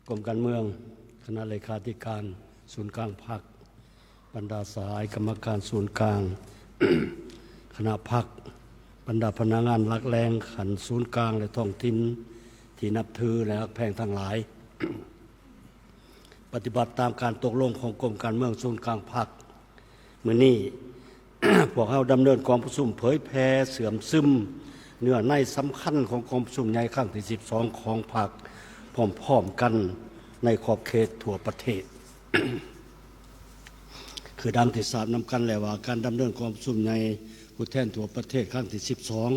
ກົມການເມືອງ, ຄະນະເລຂາທິການສູນກາງພັກ, ບັນດາສະຫາຍກຳມະການສູນກາງຄະນະພັກ, ບັນດາພະນັກງານຫຼັກແຫຼ່ງຂັ້ນສູນກາງ ແລະ ທ້ອງຖິ່ນທີ່ນັບຖື ແລະ ຮັກແພງທັງຫຼາຍ. ປະຕິບັດຕາມການຕົກລົງຂອງກົມການເມືອງສູນກາງພັກ, ມື້ນີ້ ພວກເຮົາດຳເນີນກອງປະຊຸມເຜີຍແຜ່ເຊື່ອມຊຶມເນື້ອໃນສຳຄັນຂອງກອງປະຊຸມໃຫຍ່ຄັ້ງທີສິບສອງຂອງພັກ ພ້ອມໆກັນໃນຂອບເຂດທົ່ວປະເທດ. ຄືດັ່ງທີ່ຊາບນຳກັນແລ້ວວ່າ ການດຳເນີນກອງປະຊຸມໃຫຍ່ຜູ້ແທນທົ່ວປະເທດຄັ້ງທີສິບສອງ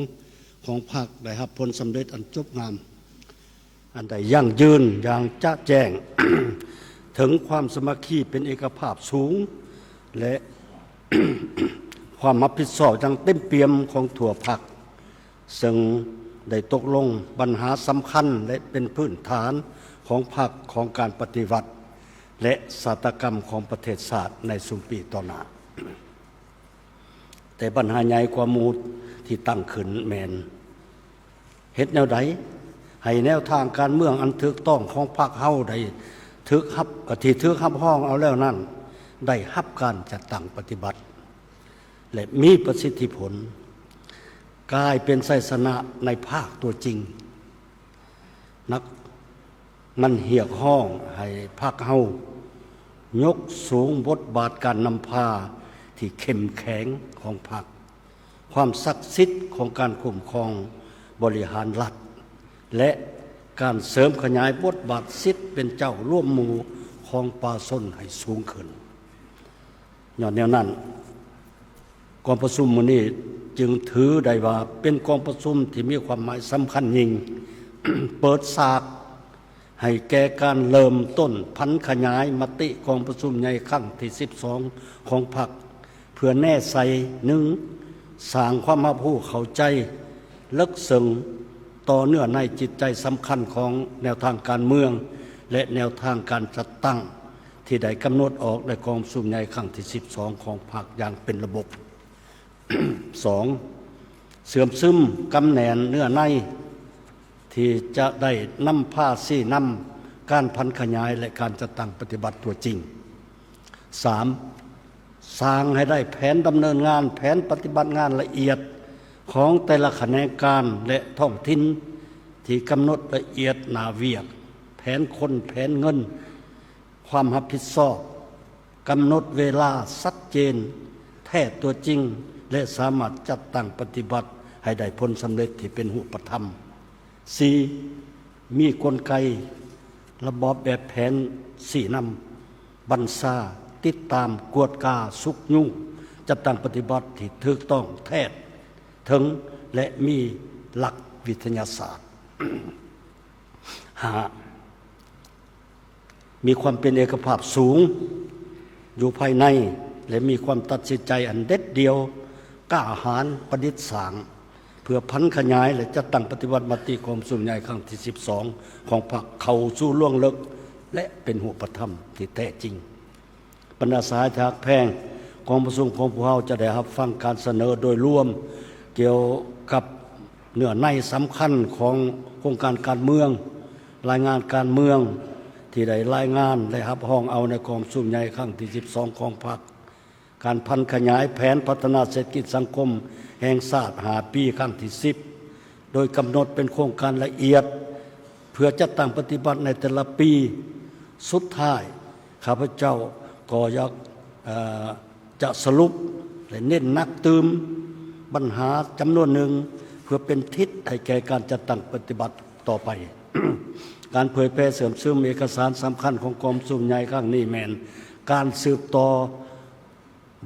ຂອງພັກ ໄດ້ຮັບຜົນສຳເລັດອັນຈົບງາມ ອັນໄດ້ຢັ້ງຢືນຢ່າງຈະແຈ້ງ ເຖິງຄວາມສາມັກຄີເປັນເອກະພາບສູງ ແລະ ຄວາມຮັບຜິດຊອບຢ່າງເຕັມປ່ຽມຂອງທົ່ວພັກ, ເຊິ່ງໄດ້ຕົກລົງບັນຫາສຳຄັນ ແລະ ເປັນພື້ນຖານຂອງພັກ, ຂອງການປະຕິວັດ ແລະ ຊາຕາກຳຂອງປະເທດຊາດໃນຊຸມປີຕໍ່ໜ້າ. ແຕ່ບັນຫາໃຫຍ່ກວ່າໝູ່ທີ່ຕັ້ງຂຶ້ນແມ່ນ ເຮັດແນວໃດໃຫ້ແນວທາງການເມືອງອັນຖືກຕ້ອງຂອງພັກເຮົາໄດ້ຖືກຮັບ ທີ່ຖືກຮັບຮອງເອົາແລ້ວນັ້ນ ໄດ້ຮັບການຈັດຕັ້ງປະຕິບັດ ແລະ ມີປະສິດທິຜົນ ກາຍເປັນໄຊຊະນະໃນພາກຕົວຈິງ. ນັກ ມັນຮຽກຮ້ອງໃຫ້ພັກເຮົາຍົກສູງບົດບາດການນຳພາທີ່ເຂັ້ມແຂງຂອງພັກ, ຄວາມສັກສິດຂອງການຄຸ້ມຄອງບໍລິຫານລັດ ແລະ ການເສີມຂະຫຍາຍບົດບາດສິດເປັນເຈົ້າລວມໝູ່ຂອງປະຊາຊົນໃຫ້ສູງຂຶ້ນ. ຍ້ອນແນວນັ້ນ, ກອງປະຊຸມມື້ນີ້ຈຶ່ງຖືໄດ້ວ່າເປັນກອງປະຊຸມທີ່ມີຄວາມໝາຍສຳຄັນຍິ່ງ, ເປີດສາກໃຫ້ແກ່ການເລີ່ມຕົ້ນຜັນຂະຫຍາຍມະຕິກອງປະຊຸມໃຫຍ່ຄັ້ງທີສິບສອງຂອງພັກ ເພື່ອແນໃສ່ ໜຶ່ງ ສ້າງຄວາມຮັບຮູ້ເຂົ້າໃຈເລິກເຊິ່ງຕໍ່ເນື້ອໃນຈິດໃຈສຳຄັນຂອງແນວທາງການເມືອງ ແລະ ແນວທາງການຈັດຕັ້ງ ທີ່ໄດ້ກຳນົດອອກໃນກອງປະຊຸມໃຫຍ່ຄັ້ງທີສິບສອງຂອງພັກຢ່າງເປັນລະບົບ. ສອງ ເຊື່ອມຊຶມກຳແໜ້ນເນື້ອໃນທີ່ຈະໄດ້ນຳພາຊີ້ນຳການຜັນຂະຫຍາຍ ແລະ ການຈັດຕັ້ງປະຕິບັດຕົວຈິງ. ສາມ ສ້າງໃຫ້ໄດ້ແຜນດຳເນີນງານ, ແຜນປະຕິບັດງານລະອຽດຂອງແຕ່ລະຂະແໜງການ ແລະ ທ້ອງຖິ່ນ ທີ່ກຳນົດລະອຽດໜ້າວຽກ, ແຜນຄົນ, ແຜນເງິນ, ຄວາມຮັບຜິດຊອບ, ກຳນົດເວລາຊັດເຈນ, ແທ້ຕົວຈິງ ແລະ ສາມາດຈັດຕັ້ງປະຕິບັດໃຫ້ໄດ້ຜົນສຳເລັດທີ່ເປັນຮູບປະທຳ. ສີ່ ມີກົນໄກລະບອບແບບແຜນຊີ້ນຳ, ບັນຊາ, ຕິດຕາມ, ກວດກາ, ຊຸກຍູ້, ຈັດຕັ້ງປະຕິບັດທີ່ຖືກຕ້ອງ, ແທດເຖິງ ແລະ ມີຫຼັກວິທະຍາສາດ. ຫ້າ ມີຄວາມເປັນເອກະພາບສູງຢູ່ພາຍໃນ ແລະ ມີຄວາມຕັດສິນໃຈອັນເດັດດ່ຽວ, ກ້າຫານ, ປະດິດສ້າງ ເພື່ອຜັນຂະຫຍາຍ ແລະ ຈັດຕັ້ງປະຕິບັດມະຕິກອງປະຊຸມໃຫຍ່ຄັ້ງທີສິບສອງຂອງພັກເຂົ້າສູ່ລວງເລິກ ແລະ ເປັນຮູບປະທຳທີ່ແທ້ຈິງ. ບັນດາສະຫາຍທີ່ຮັກແພງ, ກອງປະຊຸມຂອງພວກເຮົາຈະໄດ້ຮັບຟັງການສະເໜີໂດຍລວມກ່ຽວກັບເນື້ອໃນສຳຄັນຂອງໂຄງການການເມືອງ, ລາຍງານການເມືອງທີ່ໄດ້ລາຍງານ ແລະ ຮັບຮອງເອົາໃນກອງປະຊຸມໃຫຍ່ຄັ້ງທີສິບສອງຂອງພັກ, ການຜັນຂະຫຍາຍແຜນພັດທະນາເສດຖະກິດສັງຄົມແຫ່ງຊາດຫ້າປີຄັ້ງທີສິບ ໂດຍກຳນົດເປັນໂຄງການລະອຽດ ເພື່ອຈັດຕັ້ງປະຕິບັດໃນແຕ່ລະປີ. ສຸດທ້າຍ, ຂ້າພະເຈົ້າກໍຢາກ, ເອີ, ຈະສະຫຼຸບ ແລະ ເນັ້ນໜັກຕື່ມບັນຫາຈຳນວນໜຶ່ງ ເພື່ອເປັນທິດໃຫ້ແກ່ການຈັດຕັ້ງປະຕິບັດຕໍ່ໄປ. ການເຜີຍແຜ່ເຊື່ອມຊຶມເອກະສານສຳຄັນຂອງກອງປະຊຸມໃຫຍ່ຄັ້ງນີ້ແມ່ນການສືບຕໍ່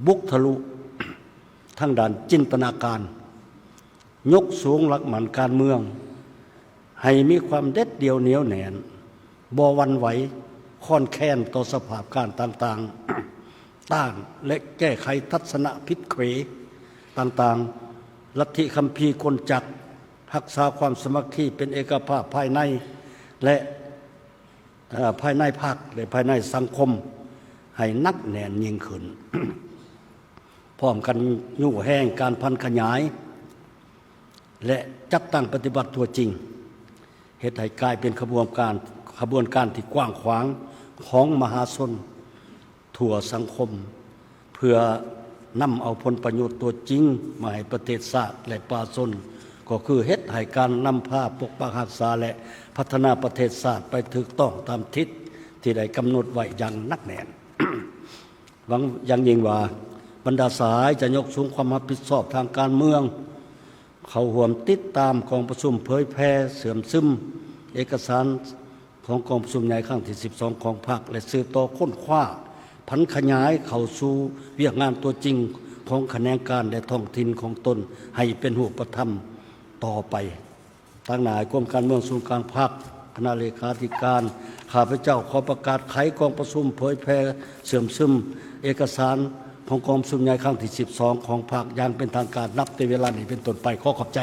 ບຸກທະລຸທາງດ້ານຈິນຕະນາການ, ຍົກສູງຫຼັກໝັ້ນການເມືອງໃຫ້ມີຄວາມເດັດດ່ຽວໜຽວແໜ້ນ, ບໍ່ຫວັ່ນໄຫວຄອນແຄນຕໍ່ສະພາບການຕ່າງໆ, ຕ້ານ ແລະ ແກ້ໄຂທັດສະນະຜິດເຂວຕ່າງໆ, ລັດທິຄຳພີກົນຈັກ, ຮັກສາຄວາມສາມັກຄີເປັນເອກະພາບພາຍໃນ ແລະ ເອີ ພາຍໃນພັກ ແລະ ພາຍໃນສັງຄົມໃຫ້ໜັກແໜ້ນຍິ່ງຂຶ້ນ, ພ້ອມກັນຍູ້ແຮງການຜັນຂະຫຍາຍ ແລະ ຈັດຕັ້ງປະຕິບັດຕົວຈິງ, ເຮັດໃຫ້ກາຍເປັນຂະບວນການ, ຂ ຂະບວນການທີ່ກວ້າງຂວາງຂອງມະຫາຊົນທົ່ວສັງຄົມ ເພື່ອນຳເອົາຜົນປະໂຫຍດຕົວຈິງມາໃຫ້ປະເທດຊາດ ແລະ ປະຊາຊົນ ກໍຄືເຮັດໃຫ້ການນຳພາປົກປັກຮັກສາ ແລະ ພັດທະນາປະເທດຊາດໄປຖືກຕ້ອງຕາມທິດທີ່ໄດ້ກຳນົດໄວ້ຢ່າງໜັກແໜ້ນ. ຫວັງຢ່າງຍິ່ງວ່າ ບັນດາສະຫາຍຈະຍົກສູງຄວາມຮັບຜິດຊອບທາງການເມືອງ ເຂົ້າຮ່ວມຕິດຕາມກອງປະຊຸມເຜີຍແຜ່ເຊື່ອມຊຶມເອກະສານຂອງກອງປະຊຸມໃຫຍ່ຄັ້ງທີສິບສອງຂອງພັກ ແລະ ສືບຕໍ່ຄົ້ນຄວ້າຜັນຂະຫຍາຍເຂົ້າສູ່ວຽກງານຕົວຈິງຂອງຂະແໜງການ ແລະ ທ້ອງຖິ່ນຂອງຕົນໃຫ້ເປັນຮູບປະທຳຕໍ່ໄປ. ຕາງໜ້າກວມການເມືອງສູນກາງພັກ, ຄະນະເລຂາທິການ, ຂ້າພະເຈົ້າຂໍປະກາດໄຂກອງປະຊຸມເຜີຍແຜ່ເຊື່ອມຊຶມເອກະສານຂອງກອງປະຊຸມໃຫຍ່ຄັ້ງທີສິບສອງຂອງພັກຢ່າງເປັນທາງການ ນັບແຕ່ເວລານີ້ເປັນຕົ້ນໄປ. ຂໍຂອບໃຈ.